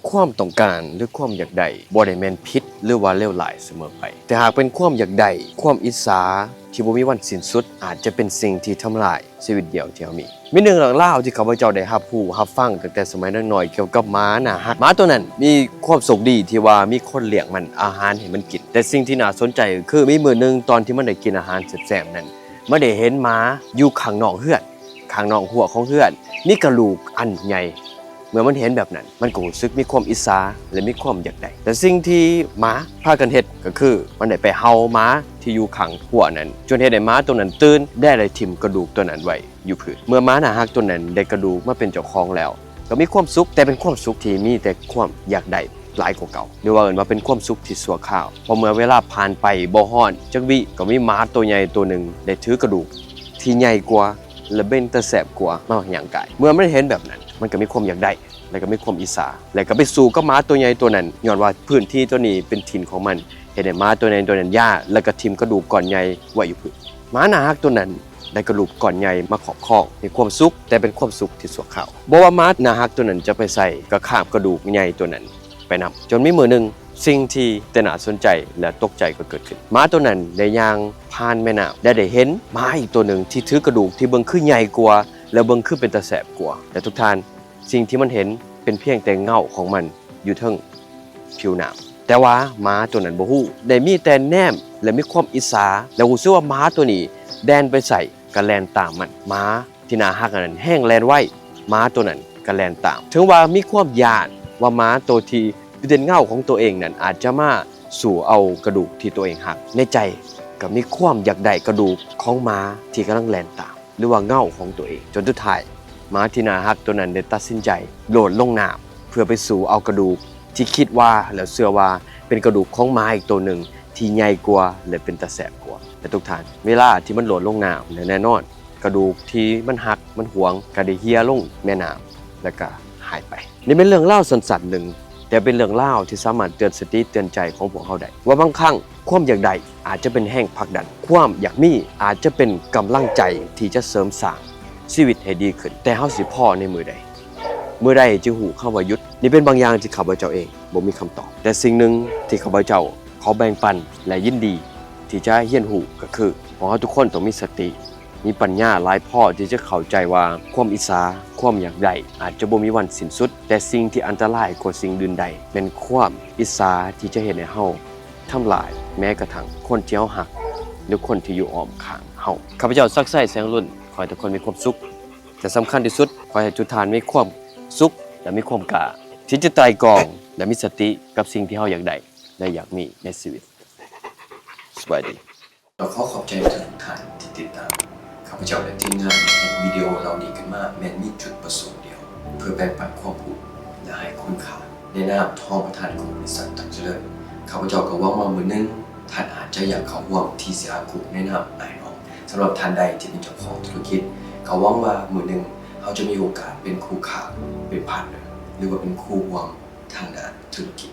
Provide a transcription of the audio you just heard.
ຄວາມຕ້ອງການ ຫຼື ຄວາມຢາກໄດ້ ບໍ່ໄດ້ແມ່ນຜິດ ຫຼືວ່າເລວຮ້າຍສະເໝີໄປ, ແຕ່ຫາກເປັນຄວາມຢາກໄດ້, ຄວາມອິດສາທີ່ບໍ່ມີວັນສິ້ນສຸດ ອາດຈະເປັນສິ່ງທີ່ທຳລາຍຊີວິດດຽວທີ່ເຮົາມີ. ມີໜຶ່ງເລື່ອງລາວທີ່ຂ້າພະເຈົ້າໄດ້ຮັບຮູ້ຮັບຟັງຕັ້ງແຕ່ສະໄໝຍັງນ້ອຍ ກ່ຽວກັບໝາໜ້າຮັກ. ໝາໂຕນັ້ນມີຄວາມໂຊກດີທີ່ວ່າມີຄົນລ້ຽງມັນ, ອາຫານໃຫ້ມັນກິນ. ແຕ່ສິ່ງທີ່ໜ້າສົນໃຈກໍຄື ມີມື້ໜຶ່ງຕອນທີ່ມັນໄດ້ກິນອາຫານແຊບໆນັ້ນ, ມັນໄດ້ເຫັນໝາຢູ່ຂ້າງນອກເຮືອນ, ຂ້າງນອກຮົ້ວຂອງເຮືອນ, ມີກະດູກອັນໃຫຍ່. ເມື່ອມັນເຫັນແບບນັ້ນ, ມັນກໍຮູ້ສຶກມີຄວາມອິດສາ ແລະ ມີຄວາມຢາກໄດ້. ແຕ່ສິ່ງທີ່ໝາພາກັນເຮັດກໍຄື ມັນໄດ້ໄປເຫົ່າໝາທີ່ຢູ່ຂ້າງຮົ້ວນັ້ນ, ຈົນເຮັດໃຫ້ໝາໂຕນັ້ນຕື່ນ ແລະ ໄດ້ຖິ້ມກະດູກໂຕນັ້ນໄວ້ຢູ່ພື້ນ. ເມື່ອໝາໜ້າຮັກໂຕນັ້ນໄດ້ກະດູກມາເປັນເຈົ້າຂອງແລ້ວ, ກໍມີຄວາມສຸກ, ແຕ່ເປັນຄວາມສຸກທີ່ມີແຕ່ຄວາມຢາກໄດ້ຫຼາຍກວ່າເກົ່າ, ຫຼືວ່າເອີ້ນວ່າເປັນຄວາມສຸກທີ່ຊົ່ວຄາວ. ເພາະເມື່ອເວລາຜ່ານໄປບໍ່ຮອດຈັກວິ, ກໍມີໝາໂຕໃຫຍ່ໂຕໜຶ່ງໄດ້ຖືກະດູກທີ່ໃຫຍ່ກວ່າ ແລະ ເປັນຕາແຊບກວ່າມາຫຍັງກາຍ. ເມື່ອມັນເຫັນແບບນັ້ນ, ມັນກໍມີຄວາມຢາກໄດ້ ແລະ ກໍມີຄວາມອິດສາ ແລະ ກໍໄປສູ້ກັບໝາໂຕໃຫຍ່ໂຕນັ້ນ, ຍ້ອນວ່າພື້ນທີ່ໂຕນີ້ເປັນຖິ່ນຂອງມັນ, ເຮັດໃຫ້ໝາໂຕໃຫຍ່ໂຕນັ້ນຢ້ານ ແລະ ກໍຖິ້ມກະດູກກ້ອນໃຫຍ່ໄວ້ຢູ່ພື້ນ. ໝາໜ້າຮັກໂຕນັ້ນໄດ້ກະດູກກ້ອນໃຫຍ່ມາຄອບຄອງໃນຄວາມສຸກ, ແຕ່ເປັນຄວາມສຸກທີ່ຊົ່ວຄາວ. ບໍ່ວ່າໝາໜ້າຮັກໂຕນັ້ນຈະໄປໃສ, ກໍຄາບກະດູກໃຫຍ່ໂຕນັ້ນໄປນຳ. ຈົນມີມື້ໜຶ່ງ, ສິ່ງທີ່ແຕ່ໜ້າສົນໃຈ ແລະ ຕົກໃຈກໍເກີດຂຶ້ນ. ໝາໂຕນັ້ນໄດ້ຍ່າງຜ່ານແມ່ນ້ຳ ແລະ ໄດ້ເຫັນໝາອີກໂຕໜຶ່ງທີ່ຖືກະດູກທີ່ເບິ່ງຄືໃຫຍ່ກວ່າ ແລະ ເບິ່ງຄືເປັນຕາແຊບກວ່າ. ແຕ່ທຸກທ່ານ, ສິ່ງທີ່ມັນເຫັນເປັນພຽງແຕ່ເງົາຂອງມັນຢູ່ເທິງຜິວນ້ຳ. ແຕ່ວ່າໝາໂຕນັ້ນບໍ່ຮູ້, ໄດ້ມີແຕ່ແນມ ແລະ ມີຄວາມອິດສາ ແລະ ຮູ້ສຶກວ່າໝາໂຕນີ້ແລ່ນໄປໃສກໍແລ່ນຕາມມັນ. ໝາທີ່ໜ້າຮັກອັນນັ້ນແຮ່ງແລ່ນໄວ, ໝາໂຕນັ້ນກໍແລ່ນຕາມ. ເຖິງວ່າມີຄວາມຢ້ານວ່າໝາໂຕທີ່ຢູ່ເດັ່ນເງົາຂອງໂຕເອງນັ້ນອາດຈະມາສູ້ເອົາກະດູກທີ່ໂຕເອງຮັກ, ໃນໃຈກໍມີຄວາມຢາກໄດ້ກະດູກຂອງໝາທີ່ກຳລັງແລ່ນຕາມ ຫຼືວ່າເງົາຂອງໂຕເອງ. ຈົນສຸດທ້າຍ, ໝາທີ່ໜ້າຮັກໂຕນັ້ນໄດ້ຕັດສິນໃຈໂດດລົງນ້ຳ ເພື່ອໄປສູ້ເອົາກະດູກທີ່ຄິດວ່າ ແລະ ເຊື່ອວ່າເປັນກະດູກຂອງໝາອີກໂຕໜຶ່ງທີ່ໃຫຍ່ກວ່າ ແລະ ເປັນຕາແຊບກວ່າ. ແລະ ທຸກທ່ານ, ເວລາທີ່ມັນໂດດລົງນ້ຳ, ແລະ ແນ່ນອນ, ກະດູກທີ່ມັນຮັກ, ມັນຫວງ ກໍໄດ້ເຫ່ຍລົງແມ່ນ້ຳ ແລະ ກໍຫາຍໄປ. ນີ້ເປັນເລື່ອງລາວສັ້ນໆໜຶ່ງ, ແຕ່ເປັນເລື່ອງລາວທີ່ສາມາດເຕືອນສະຕິເຕືອນໃຈຂອງພວກເຮົາໄດ້ ວ່າບາງຄັ້ງຄວາມຢາກໄດ້ອາດຈະເປັນແຮງຜັກດັນ, ຄວາມຢາກມີອາດຈະເປັນກຳລັງໃຈທີ່ຈະເສີມສ້າງຊີວິດໃຫ້ດີຂຶ້ນ. ແຕ່ເຮົາຊິພໍໃນມື້ໃດ? ມື້ໃດຈຶ່ງຮູ້ຄຳວ່າຢຸດ? ນີ້ເປັນບາງຢ່າງທີ່ຂ້າພະເຈົ້າເອງບໍ່ມີຄຳຕອບ, ແຕ່ສິ່ງໜຶ່ງທີ່ຂ້າພະເຈົ້າຂໍແບ່ງປັນ ແລະ ຍິນດີທີ່ຈະຮຽນຮູ້ກໍຄື ພວກເຮົາທຸກຄົນຕ້ອງມີສະຕິ, ມີປັນຍາຫຼາຍພໍທີ່ຈະເຂົ້າໃຈວ່າຄວາມອິດສາ, ຄວາມຢາກໄດ້ອາດຈະບໍ່ມີວັນສິ້ນສຸດ, ແຕ່ສິ່ງທີ່ອັນຕະລາຍກວ່າສິ່ງອື່ນໃດແມ່ນຄວາມອິດສາທີ່ຈະເຮັດໃຫ້ເຮົາທຳລາຍແມ້ກະທັ່ງຄົນທີ່ເຮົາຮັກ ຫຼື ຄົນທີ່ຢູ່ອ້ອມຂ້າງເຮົາ. ຂ້າພະເຈົ້າ ສັກໄຊ ແສງລຸນ, ຂໍໃຫ້ທຸກຄົນມີຄວາມສຸກ, ແຕ່ສຳຄັນທີ່ສຸດ, ຂໍໃຫ້ທຸກທ່ານມີຄວາມສຸກ ແລະ ມີຄວາມກ້າທີ່ຈະໄຕຣອງ ແລະ ມີສະຕິກັບສິ່ງທີ່ເຮົາຢາກໄດ້ ແລະ ຢາກມີໃນຊີວິດ. ສະບາຍດີ. ກໍຂໍຂອບໃຈທຸກໆທ່ານທີ່ຕິດຕາມຂ້າພະເຈົ້າ ແລະ ທີມງານເຮັດວິດີໂອເຫຼົ່ານີ້ຂຶ້ນມາ ແມ່ນມີຈຸດປະສົງດຽວ ເພື່ອແບ່ງປັນຄວາມຮູ້ ແລະ ໃຫ້ຄຸນຄ່າ. ໃນນາມຮອງປະທານຂອງບໍລິສັດຕັງຈະເລີນ, ຂ້າພະເຈົ້າກໍຫວັງວ່າມື້ໜຶ່ງທ່ານອາດຈະຢາກເຂົ້າຮ່ວມ ທີຊີອາ Group ໃນນາມອ້າຍນ້ອງ. ສຳລັບທ່ານໃດທີ່ເປັນເຈົ້າຂອງທຸລະກິດ, ກໍຫວັງວ່າມື້ໜຶ່ງເຮົາຈະມີໂອກາດເປັນຄູ່ຄ້າ, ເປັນ partner ຫຼືວ່າເປັນຄູ່ຮ່ວມທາງດ້ານທຸລະກິດ.